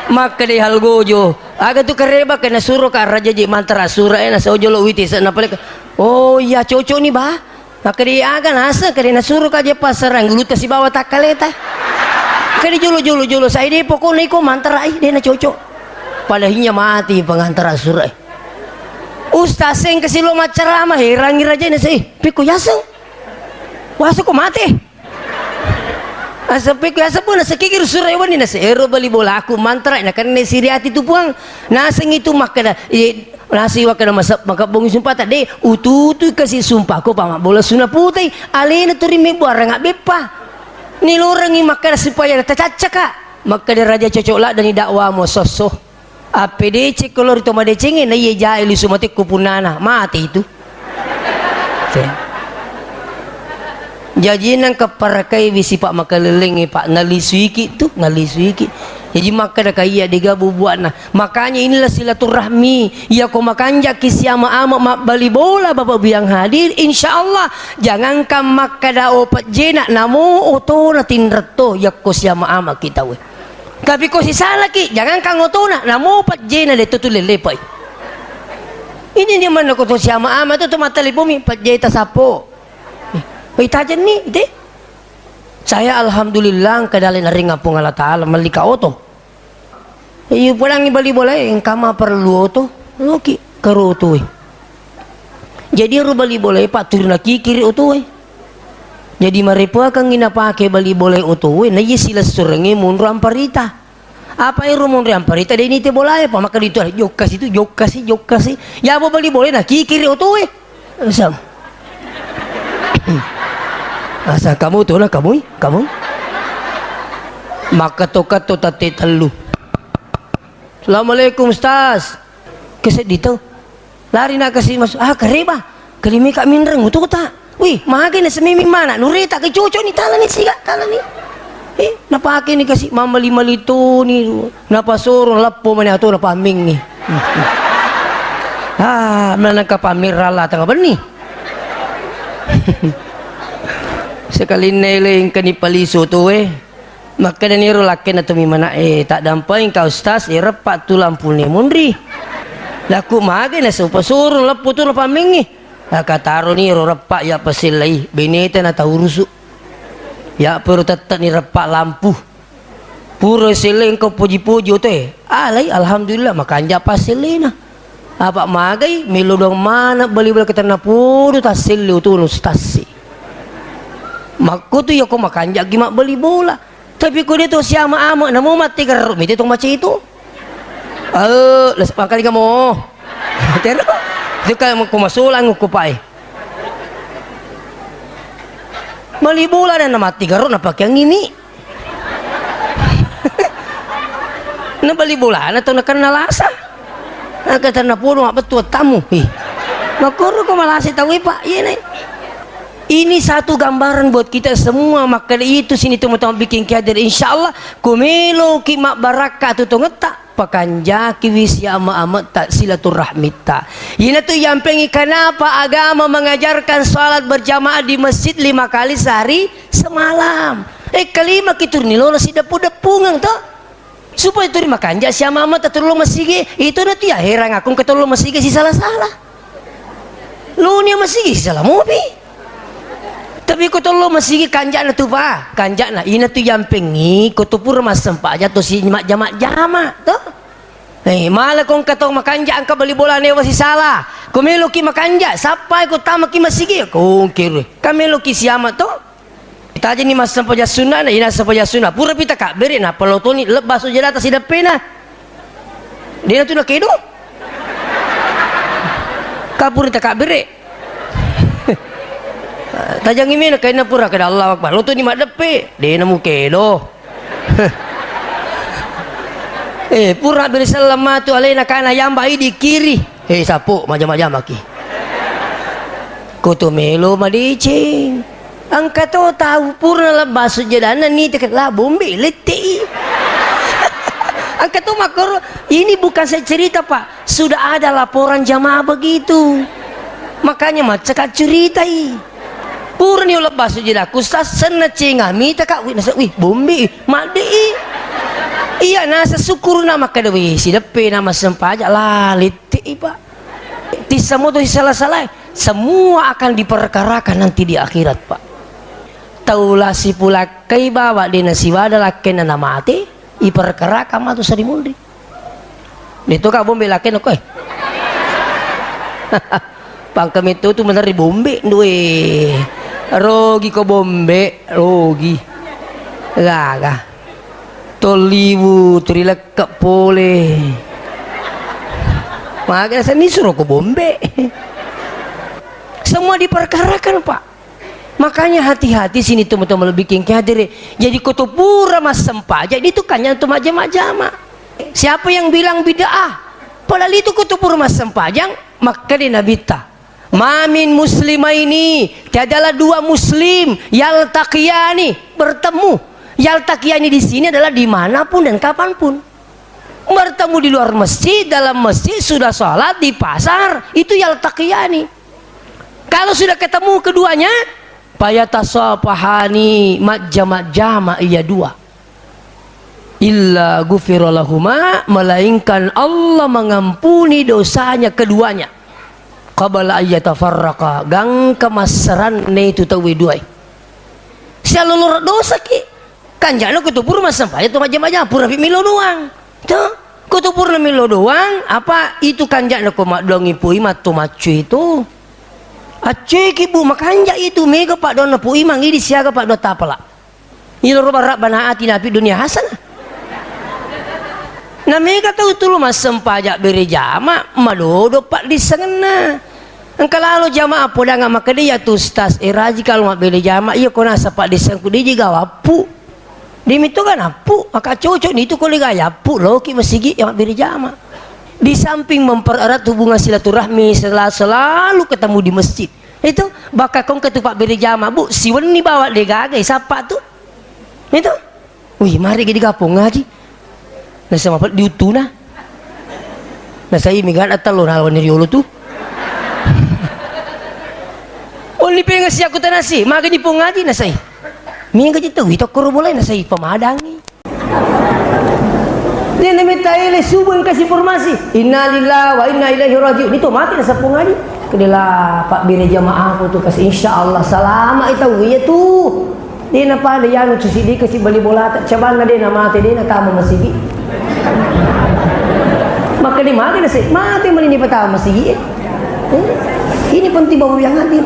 Makkeda hal gojo. Aga tu kareba kena suro ka raja je mantara suro e, na sojo lo witi sa napaleka. Oh iya, cocok ni ba. Makkeda aga naseng, kade nasuro ka je passarang ulutta sibawa takkaleta. Kade jolo, jolo, jolo, sai de pokokna iko mantarai, de na cocok. Pada hinya mati pengantara sura e. Ustaz seng kasi lo maccarama, herangi raja na se, "Piko yaseng? Wasa ko mate?" Asa piko yaseng pun nasa kikir sura e wani nasa ero bali bolaku mantarai, na kenne siriati tu Puang. Naseng itu makkeda, e, Nasi wakkeda mase-, makebbongngi sumpata, de, ututu kasi sumpako pa mabbola suna putei, alena turi mebbuarang abbeppa. Nilorengngi makkeda supaya tacaccaka. Makkeda raja cocok laddani dakwamu sosso. Appedecekko lori to madecengnge, naiye jae lisu matekko punnana, mate itu. Te. Jaji nengka parakaiwi sipa makalellengnge, Pak, nalisuiki tu, nalisuiki. Jaji makkeda ka iya dega bubuanna. Makanya inilah silaturahmi. Iya ko makanjaki siama ama mabbali bola Bapak Bu yang hadir, insya Allah jangankan makkeda o pejjena, namo otona tinretto yakko siama ama kita we. Tapi ko sisalaki, jangankan otona, namo pejjena de tu lelepai. Ini dia mana ko to siama ama tu, tu mattalipomi pejjeta sappo. Wei, tajenni, ite? Saya alhamdulillah engka dale naringa Puang Allah Taala, mellika oto. Iya, pulangi bali bolae, engka ma perlu oto. Oki, karo otoe. Jadi ero bali bolae, Pak, turina kikiri otoe. Jadi marepoakangngi napake bali bolae otoe, na iya silessurengnge monro amparita. Apa ero monri amparita de nite bolae, pa makkeda itu, "Jokka situ, jokka si, jokka si." Ya bo bali bolae na kikiri otoe. Sam. Asa kamu tu lah kamu, kamu. Makketo-keto tette tellu. "Assalamualaikum, Ustaz." Keseddi tau. Lari na kasi masuk, ah, kareba. Kalimika minreng utota. Wih, magai na semimi mana, nureta ke cocok ni, talani siga, talani. Eh, napake ni kasi mamali-mali toni, napasoro, lappo mani atau napammingi. Ah, menangka pamirralla tengah benni. Sekalinna ele engkani palisu tu, eh. Makkedani ro lakkenna to mi mana, eh, tak dampeng ka ustaz, eh, reppa tu lampune munri. Laku magai na supa suruh leppu tu na pamengi. Akataroni ro reppa ya pasellai, beneta na taurusu. Ya peru tette ni reppa lampu. Pura selleng ko poji-poji oto e. Alai, alhamdulillah, makanja passellena. Apa magai, melo doang mana bali bola ketanna podo tasselle oto nu stasi. Makko tu ya ko makanja gi mabbali bola. Tapi ko dia to siama-ama, namo mati gerro, mite to mace itu. Eh, les-, makali kamu. Tero. Itu kan ko masolang ko pae. Bali bola dan mati gerro na pakai angini. Na bali bolana tau nakenna lasa. Angka tanna podo mabbettu wattamu. Ih. Makkoro ko malasa tau e, Pak. Iya, Nek. Ini satu gambaran buat kita semua. Maka dari itu sini teman-teman bikin kader. Insya Allah, ko meloki mabbarakka tu tongetta, pakanjakiwi siama-ametta silaturahmitta. Ina tu yampengi kenapa agama mengajarkan salat berjamaah di masjid lima kali sehari semalam. Eh, kelima ki turni lolo si depu-depungeng to. Supaya tuli makanja siama-ametta tollo masigi. Itu na tu ya herang aku engka tollo masigi sisala-sala. Lu nia masigi sisala mopi. Tapi ko tollo masigi kanjana tu pa, kanjana ina tu yampengi ko tu pura massempajang to si majjama-jama to. Eh, mala ko engka to makanja engka bali bola newa sisala. Ko meloki makanja, sappai ko tamaki masigi, ko ongkirui. Ka meloki siama to. Tajani massempajang sunna, na ina sempajang sunna. Pura pita kabbere, nappa lotoni lebba sujadata sideppena. Dena tu nakedo. Kapuri takabbere. Tajangi mena kainna pura kada Allahu Akbar. Lotoni maddeppe, dena mukedo. Eh, pura beri sallam matu alena kana yamba idi kiri. Eh, sapo, majama-jamaki. Koto melo madeceng. Engka to tau purna lebba sujjadanna niteke la bombe lette'i. Engka to makkoro, ini bukan saya cerita, Pak. Sudah ada laporan jamaah begitu. Makanya macca ka curitai. Purani ulebba sujjadakku, sassenna cenga mitaka, wih, nasa, wih, bombe, madde'i. Iya, nasa syukurna makkeda, wih, sideppe na massempajang la lette'i, Pak. Tissa moto sisala-salai. Semua akan diperkarakan nanti di akhirat, Pak. Tau la sipulakkai bawa de nasiwada lakkenna namate, iperkarakan matu sarimunri. Deto ka bombe lakkenna koe. Pangka metto tu meneri bombe due. Rogi ko bombe, rogi. Gaga. Tolliwu tu rilekke pole. Maga seni suro ko bombe. Semua diperkarakan, Pak. Makanya hati-hati sini teman-teman lebih kengke hadere. Jadi koto pura massempajang itu kanya tu majama-jama. Siapa yang bilang bid'ah? Padahal itu koto pura massempajang, makkeda Nabitta. Ma min muslimaini, tiadalah dua muslim, yaltaqiyani, bertemu. Yaltaqiyani di sini adalah dimanapun dan kapanpun. Bertemu di luar masjid, dalam masjid, sudah sholat, di pasar, itu yaltaqiyani. Kalau sudah ketemu keduanya, fayatasafahani, majjama-jama iya dua. Illa ghufira lahuma, melainkan Allah mengampuni dosanya keduanya. Qabla ayyatafarraqa, gangka massaranne itu tauwe duai. Sialoloro dosaki. Kanjana ko tu pura massempajang tu majjama-jama, pura pi melo doang. Tu, ko tu pura melo doang, apa itu kanjana ko maddoangi pui matto maccu itu. Accueki, Bu, makanja itu, mega paddoanna Pu Imang, idi siaga paddoang tapala. Iyaro barra bana ati napi dunia hasanah. Na mega tau tulu massempajang bere jama, madodo paddissengenna. Engka lalo jamaah podanga makkeda, "Iya tu ustaz, eh, raji kalo mabbere jama, iya ko nasa paddissengku diji gawappu." Demi to ganappu, maka cocok ni tu ko lega yappu, loki masigi yang mabbere jama. Di samping mempererat hubungan silaturahmi, sela-, selalu ketemu di masjid. Itu, bakka kongka tu pabbere jama, Bu, siwenni bawa degaga, eh, sappa tu. Itu. Wih, mari gede gapong ngaji. Nasaba diutuna. Nasai mega na tello na wenni riolo tu. Wenni penga si aku tanasi, magani pong aji nasai. Mega ji tau, ito koro bolai nasai pamadangi. Dia nami taele subuh engka si formasi. Innalillahi wa inna ilaihi raji'un. Itu mati nasa pong aji. Kedela Pak Bire jamaah aku tu kas, insya Allah salama itu iya tu. Dena pada yanu tu siddi kasi bali bolata, cabanna dena mate, dena tama masigi. Maka di mate nasi, mate mani ni patama masigi. Eh? Eh? Ini penting bawa yang hadir.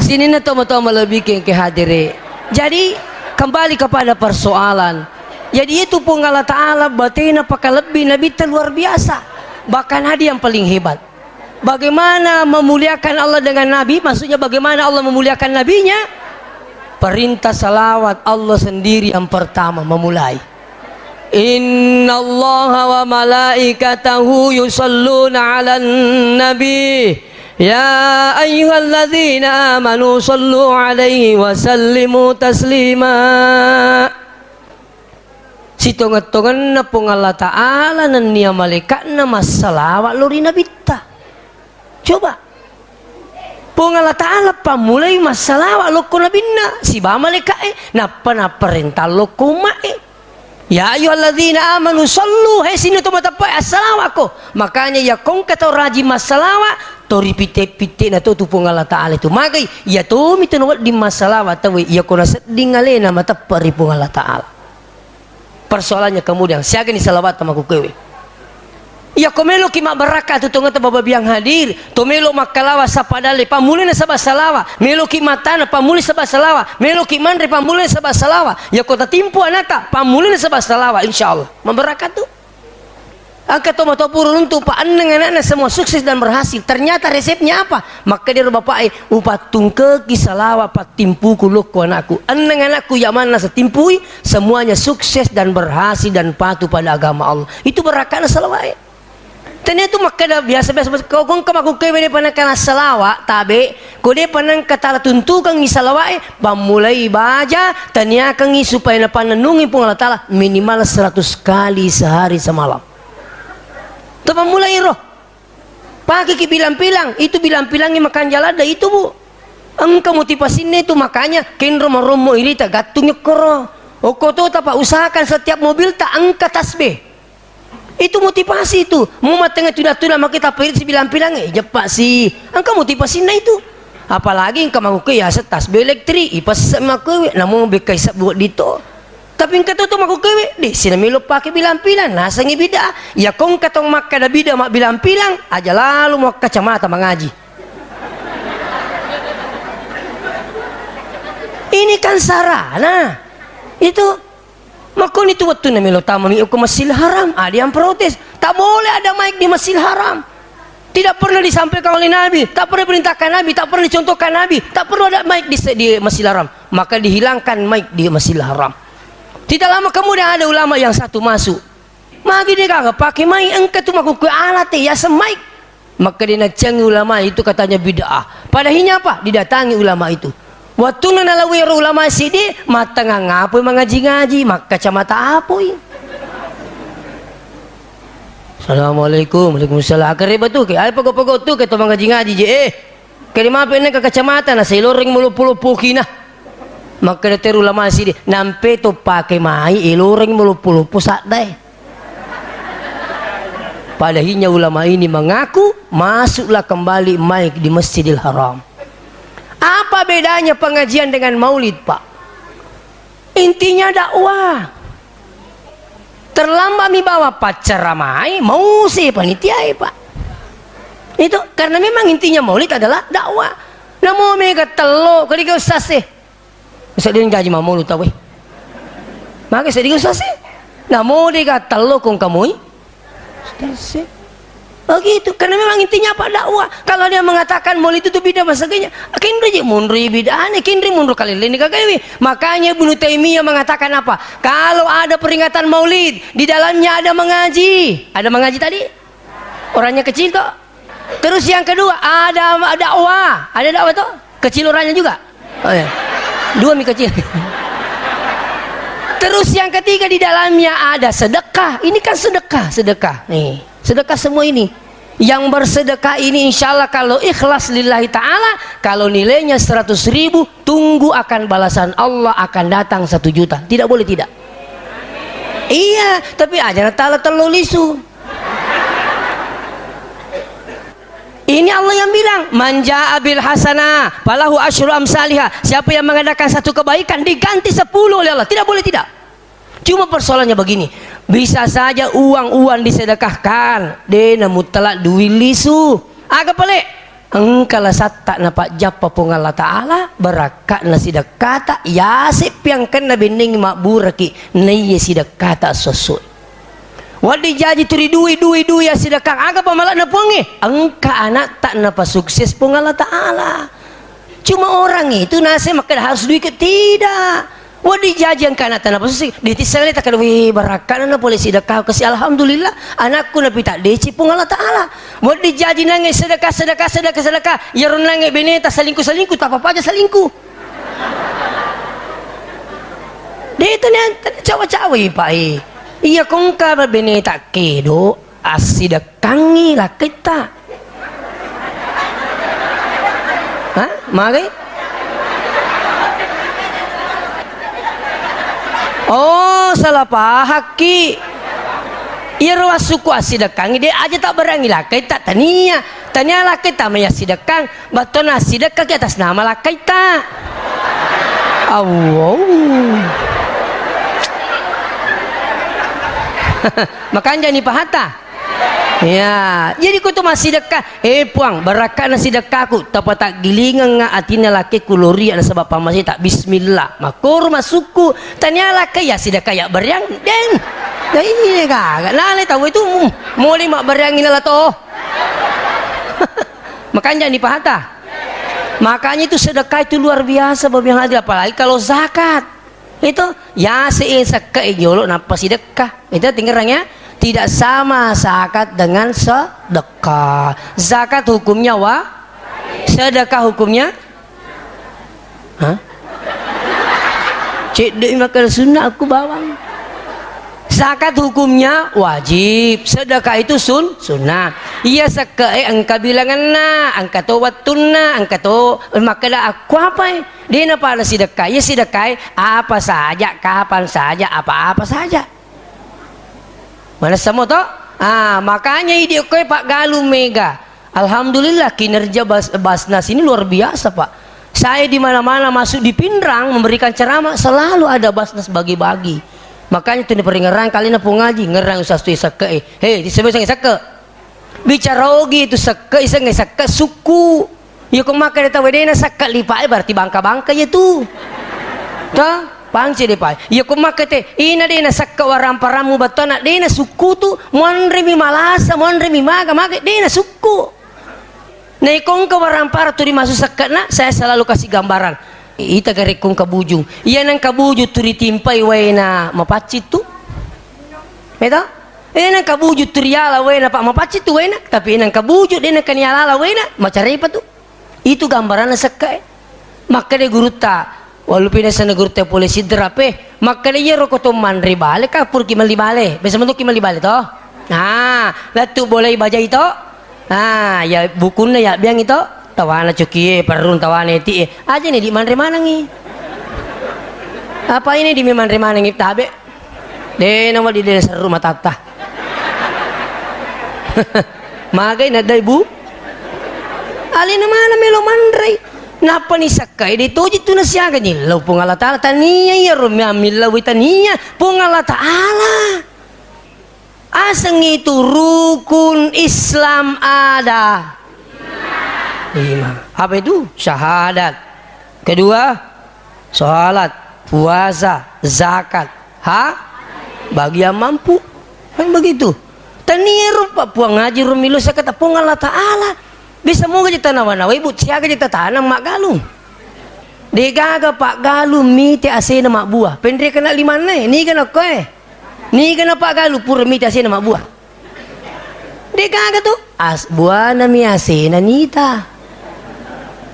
Sini na tomo-tomo lebih ke, ke hadire. Jadi kembali kepada persoalan. Jadi itu Puang Allah Ta'ala batena pakalebbi Nabitta luar biasa. Bahkan ada yang paling hebat. Bagaimana memuliakan Allah dengan Nabi? Maksudnya bagaimana Allah memuliakan Nabinya? Perintah salawat Allah sendiri yang pertama memulai. Innallaha wa malaikatahu yusalluna 'alan nabi. Ya ayyuhalladzina amanu sallu 'alaihi wa sallimu taslima. Sitongeng-tongenna Puang Allah Ta'ala nennia malaika'na massalawa lao ri Nabitta. Coba. Puang Allah Ta'ala pammulai massalawa lokko Nabinna sibawa malaika'e, nappa napparentang lokko umma'e. Ya ayyuhalladzina amanu sallu, he sinna to mateppe'e, assalawakko. Makanya yakko engka tau rajing massalawa, to ripitte-pitte'na to tu Puang Allah Ta'ala itu. Magai, iya tomi tu nawedding massalawa tauwe, iyako nasedding alena mateppe' ri Puang Allah Ta'ala. Persoalannya kemudian, siagani salawat makkukewe? Iyako meloki mabbarakka tu tongetta baba biang hadir, to melo makkalawa sappa dalle, pammulena saba salawa, meloki mattana, pammulena saba salawa, meloki manre, pammulena saba salawa, iyako tatimpu anata, pammulena saba salawa, insya Allah. Mabbarakka tu. Engka to mato pura runtu, Pak, enneng anakna semua sukses dan berhasil. Ternyata resepnya apa? Makkeda ro bapa'e, upattungkeki salawa pattimpuku lokko anakku. Enneng anakku iya manna setimpui, semuanya sukses dan berhasil dan patuh pada agama Allah. Itu barakkana salawa'e. Tania tu makkeda biasa-biasa, kau kong kemaku kewe de panangka salawa, tabe, ko de panangka tala tuntukangi salawa'e, pammulai baja, taniakangi supaya napannennungi Puang Allah Ta'ala minimal seratus kali sehari semalam. Tapammulai ro. Pakeki bilang-bilang, itu bilang-bilangngi makanja ladde itu, Bu. Engka motivasinna itu, makanya kenro marommo irita gattung ekkoro. Okko to tapa usahakan setiap mobilta engka tasbih. Itu motivasi itu. Mu mattengnga tuna-tuna maki tappa irita sibilang-bilangnge, jeppa si. Engka motivasinna itu. Apalagi engka makkuke yaseng tasbih elektrik, ipasesse makkuwe, namo bekkai sebbu dito. Tapi engka to, to makkukewe, de, sina melo pake bilang-bilang, nasengngi bid'ah. Iya ko engka tong makkeda bid'ah mabbilang-bilang, aja lalo muakkacamata mangaji. Ini kan sarana. Itu makkoni tu wettunna melo tamami okko Masjidil Haram, ada yang protes. Tak boleh ada mic di Masjidil Haram. Tidak pernah disampaikan oleh Nabi, tak pernah diperintahkan Nabi, tak pernah dicontohkan Nabi, tak perlu ada mic di, di Masjidil Haram. Maka dihilangkan mic di Masjidil Haram. Tidak lama kemudian ada ulama yang satu masuk. Magi de gaga pake mic, engka tu makkukkue alat e yaseng mic. Maka dinaccangi ulama itu katanya bid'ah. Padahinya apa? Didatangi ulama itu. Wattunna nalawui ro ulama siddi, mattangang apoi mangaji-ngaji, makkacamata apoi. Assalamualaikum. Waalaikumsalam. Akare batu ke, ai pago-pago tu ke to mangaji-ngaji je, eh. Kede mape nengka kacamata na sai loreng maloppo-loppo kina. Makkeda teru ulama sidi, nampe to pake mai, eh, loreng maloppo-loppo saddae. Padahinya ulama ini mengaku, masuklah kembali mic di Masjidil Haram. Apa bedanya pengajian dengan maulid, Pak? Intinya dakwah. Terlambat mi bawa paccaramai, mausi panitiae, Pak. Itu karena memang intinya maulid adalah dakwah. Namo mega tello, kaliga ustaz sih. Sedding jaji mamulu tau, eh. Maka sedding ustaz sih. Namo dega tello kong kamui. Ustaz sih. Begitu, karena memang intinya apa? Dakwah. Kalau dia mengatakan maulid itu bid'ah, bahasanya, kinri je munri bid'ah, kinri munri kalilin kagawi. Makanya Ibnu Taimiyah mengatakan apa? Kalau ada peringatan maulid, di dalamnya ada mengaji. Ada mengaji tadi? Orangnya kecil toh. Terus yang kedua, ada dakwah. Ada dakwah toh? Kecil orangnya juga. Oh ya. Dua mi kecil. Terus yang ketiga, di dalamnya ada sedekah. Ini kan sedekah, sedekah. Nih, sedekah semua ini. Yang bersedekah ini insya Allah kalau ikhlas lillahi ta'ala, kalau nilainya seratus ribu, tunggu akan balasan Allah akan datang satu juta. Tidak boleh tidak. Iya, tapi aja na tala tello lisu. Ini Allah yang bilang, "Man jaa bil hasanah falahu asyru amsaliha." Siapa yang mengadakan satu kebaikan diganti sepuluh oleh Allah. Tidak boleh tidak. Cuma persoalannya begini, bisa saja uang-uang disedekahkan, de namuttala duit lisu. Aga pale? Engka lasatta napajjappa Puang Allah Ta'ala, barakka'na sidekkata, yase piangkenna bennengngi mabburaki, naiye sidekkata esso-esso. Wedding jaji turi dui, dui, dui assidekkang, aga pamala'na Puangnge? Engka anakta napasukses Puang Allah Ta'ala. Cuma orang itu nasib makkeda harus duit ke? Tidak. Wedding jaji engka anakta napasukses, ditisseng le takkeda, "Wih, barakkana na pole sidekka kasi, alhamdulillah, anakku napita deci Puang Allah Ta'ala." Wedding jaji nange sedekah, sedekah, sedekah, sedekah, iyaro nange beneta selingkuh, selingkuh, tapa paja selingkuh. De tania, tania cawa-cawa, Pak, eh. Iya kongka beneta kedo. Assidekkangngi lakkaitta. Hah? Magai? Oh, salah pahakki. Iyaro assukku assidekkangngi, de aja tabberangngi lakkaitta, tania. Tania lakkaitta mai assidekkang. Battona assidekkaki atas nama lakkaitta. Awwau. Makanjani pahata? Ya, jadi ko tu massidekka, "Eh, Puang, barakkana sidekkaku, tapataggilingengnga atinna lakkeku loria nasaba pammaseta. Bismillah." Makkoro massukku. Tania lakkai ya sidekka ya bariang, den. Dai, gaga. Nale tau itu, mm, moli mabariangi nala to. Makanjani pahata? Makanya itu sedekah itu luar biasa, Bapak yang hadir, apalagi kalau zakat. Itu yase sekke jolo nappa sidekka. Itu tingerang ya. Tidak sama zakat dengan sedekah. Zakat hukumnya wa, sedekah hukumnya Hah? Cedde makkeda sunnah aku bawang. Zakat hukumnya wajib, sedekah itu sun-, sunnah. Iya sekke'e engka bilanganna, engka to wettunna, engka to makkeda aku apai. Dena pada sidekah, iya sidekah apa saja, kapan saja, apa-apa saja. Manessa mo to? Ah, makanya idi okkoe paggalung mega. Alhamdulillah, kinerja Bas-, Basnas ini luar biasa, Pak. Saya di mana-mana masuk di Pinrang memberikan ceramah, selalu ada Basnas bagi-bagi. Makanya tu diperingerang kali na Puang Haji, ngerang usah tu sekke. Hei, di sebelah sekke. Bicara ogi tu sekke, iseng sekke suku. Iya ko makkeda tau dena sakka lipae, berarti bangka-bangka iya tu. Ta? Pangce de pai. Iya ko makkeda te, ina dena sakka waramparammu battuanna, dena sukku tu, muanremi malasa, muanremi maga, maga dena sukku. Naiko engka warampara tu dimasu sakkana, saya selalu kasih gambaran. Ita gare ko engka bujung. Iya nang kabujung tu ditimpai waena mapaccing tu. Meta? Ina kabujung tu riala waena, Pak, mapaccing tu waena, tapi ina kabujung dena kanialala waena, macarepa tu. Itu gambaranna sekkae. Makkeda gurutta, walupi nasenna gurutta pole Sidrap e, makkeda iyaro ko to manre bale ka purki melli bale. Biasa mentuki melli bale to? Nah, lettu bolai bajai to? Nah, ya bukunna ya biangi to? Tawana cukie, perrung tawana eti e. Aja ni di manre manengi. Apa ini di manre manengi tabe? De na wedding de serru matatta. Magai nadda ibu? Alena mana melo manrei? Nappa ni sakkai de toji tu nasiaga nyillau Puang Allah Ta'ala. Tania iyaro mia millau tania Puang Allah Ta'ala. Aseng itu rukun Islam ada lima. Apa itu? Syahadat. Kedua, sholat, puasa, zakat, ha, bagi yang mampu. Kan begitu. Tania rupa Puang Haji Rumilo saya kata Puang Allah Ta'ala. Bisa moga kita nawa-nawa ibu siaga kita tanam mak galung. Degaga pak galung mite asena mak buah. Pendek kena lima ne, ni kena koe. Niga napaggalu pura mita asena mabbua? De gaga tu. As-, buana mi asena nita.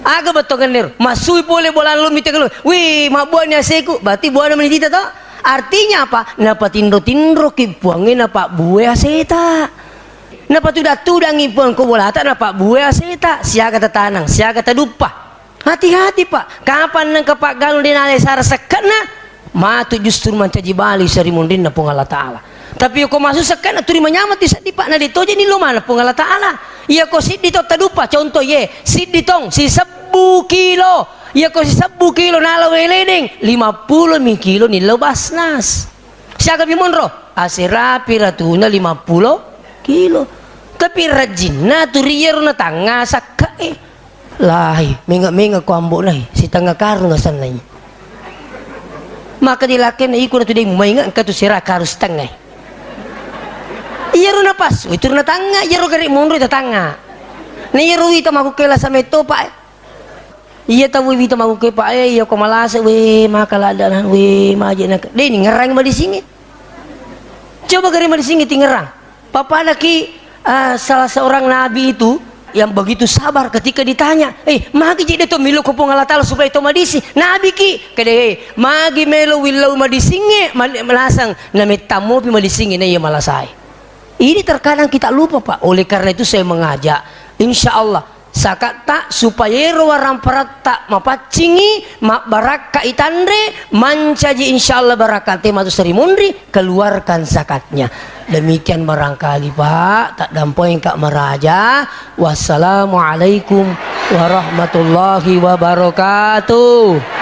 Aga bettuanna ero? Massui pole bola lo mita galo. Wih, mabbua ni aseku. Berarti buana mi nita to? Artinya apa? Napatinro-tinroki puangnge napabbue aseta. Napatuda-tudangngi Puang ko bolata, napabbue aseta, siaga tatanang, siaga taduppa. Hati-hati, Pak. Kapan nengka paggalung de nalai sara sekke'na, matu justru mancaji bali seri munrinna Puang Allah Ta'ala. Tapi ko masu sekke'na turi manyameng ti seddi, Pak, na de tojeni lo mana Puang Allah Ta'ala. Iya ko siddi tong taduppa, contoh ye, siddi tong, sisebbu kilo. Iya ko sisebbu kilo nala wae ledeng, lima pulo mi kilo nillau Basnas. Siaga mi monro? Aserapi ratuna lima pulo kilo. Tapi rajinna turi iyaro natangnga sakka e. Lai, menga-menga ko ambo nai, sitengnga karung asennai. Maka dilakkena iku ratu deng mainga engka tu sera karung sitengnga e. Iyaro napas, itu natangnga, iyaro gare monro tatangnga. Na iyaro wita maku kela sametto, Pak. Iya tau wita maku ke, Pak, eh, iya ko malasa, we, maka ladda na, we, maje na. Deni ngerang madisingi. Coba gare madisingi tingerang. Papada ki, eh, salah seorang nabi itu yang begitu sabar ketika ditanya, "Eh, magi je de to milo ko Puang Allah Ta'ala supaya to madisi?" Nabi ki, kede, "Eh, magi melo willau madisinge, mal-, malasang, na mettamopi madisinge, na iya malasai." Ini terkadang kita lupa, Pak. Oleh karena itu saya mengajak, insya Allah, sakatta supaya ero waramparatta mapaccingi, mabbarakka itanre, mancaji insya Allah barakate matu seri munri, keluarkan zakatnya. Demikian barangkali, Pak, taddampoeng ka maraja. Wassalamualaikum warahmatullahi wabarakatuh.